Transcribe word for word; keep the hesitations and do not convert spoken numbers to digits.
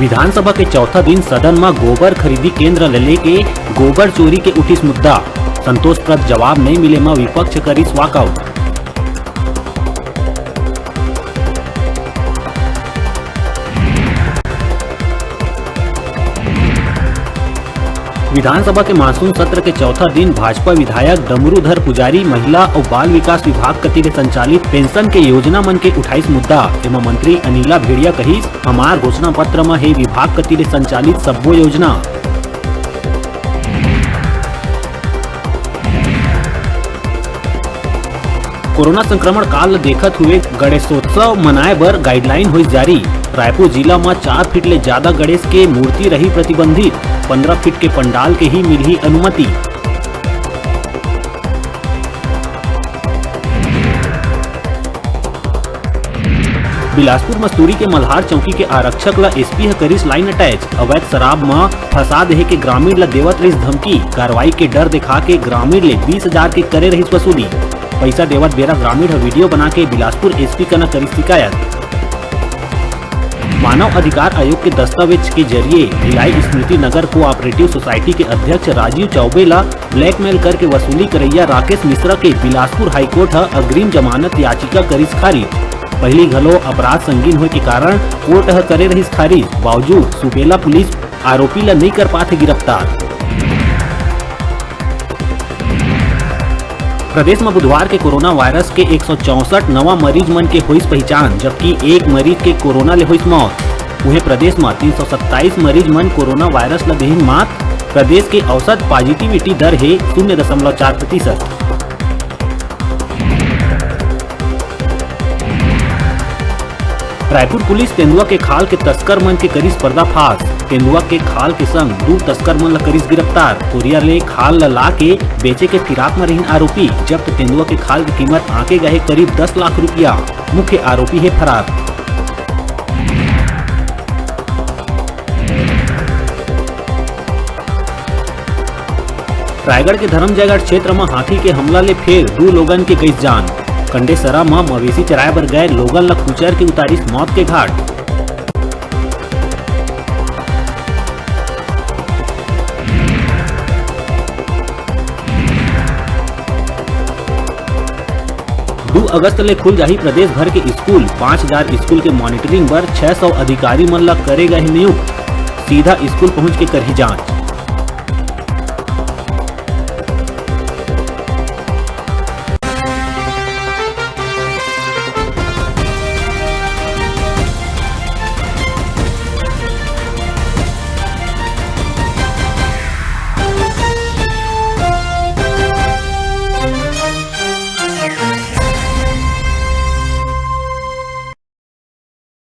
विधानसभा के चौथा दिन सदन म गोबर खरीदी केंद्र ले लेके गोबर चोरी के उठिस मुद्दा। संतोषप्रद जवाब नइ मिले म विपक्ष करिस वॉकआउट। विधानसभा के मानसून सत्र के चौथा दिन भाजपा विधायक डमरूधर पुजारी महिला अउ बाल विकास विभाग कति ले संचालित पेंशन के योजना मन के उठाइस मुद्दा। एमा मंत्री अनिला भेड़िया कहिस, हमार घोषणा पत्र म हे विभाग कति ले संचालित सब्बो योजना। कोरोना संक्रमण काल ल देखत हुए गणेशोत्सव मनाए बर गाइडलाइन होइस जारी। रायपुर जिला म चार फीट ले जादा गणेश के मूर्ति रही प्रतिबंधित, पंद्रह फीट के पंडाल के ही मिलही अनुमति। बिलासपुर मस्तूरी के मल्हार चौकी के आरक्षक ल एसपी ह करिस लाइन अटैच। अवैध शराब म फंसा देहे के ग्रामीण ल देवत रहिस धमकी। कार्रवाई के डर दिखा के ग्रामीण ले बीस हजार के करे रहिस वसूली। पइसा देवत बेरा ग्रामीण ह वीडियो बना के बिलासपुर एसपी कना करिस शिकायत। मानव अधिकार आयोग के दस्तावेज के जरिए भिलाई स्मृति नगर कोऑपरेटिव सोसाइटी के अध्यक्ष राजीव चौबे ला ब्लैकमेल करके वसूली करैया राकेश मिश्रा के बिलासपुर हाईकोर्ट ह अग्रिम जमानत याचिका करिस खारिज। पहिली घलो अपराध संगीन होय के कारण कोर्ट ह करे रहिस खारिज, बावजूद सुपेला पुलिस आरोपी ला नइ कर पाथे गिरफ्तार। प्रदेश म बुधवार के कोरोना वायरस के एक सौ चौसठ नवा मरीज मन के होइस पहिचान, जबकि एक मरीज के कोरोना ले होइस मौत। उहें, प्रदेश म तीन सौ सत्ताईस मरीज मन कोरोना वायरस ल देहिन मात। प्रदेश के औसत पॉजिटिविटी दर हे शून्य दशमलव चार प्रतिशत। रायपुर पुलिस तेंदुआ के खाल के तस्कर मन के करिस पर्दाफाश। तेंदुआ के खाल के संग दू तस्कर मन ल करिस गिरफ्तार। कोरिया ले खाल ल ला के बेचे के फिराक म रहिन आरोपी। जब्त तेंदुआ के खाल के कीमत आंके गए करीब दस लाख रुपया। मुख्य आरोपी हे फरार। रायगढ़ के धरमजयगढ़ क्षेत्र म हाथी के हमला ले फेर दू लोगन के गइस जान। कंडेसरा म मवेशी चराए बर गए लोगन ल कुचर के उतारिस मौत के घाट। दू अगस्त ले खुल जाही प्रदेश भर के स्कूल, पाँच हजार स्कूल के मॉनिटरिंग बर छह सौ अधिकारी मन ल करे गए हे नियुक्त। सीधा स्कूल पहुंच के करही जांच।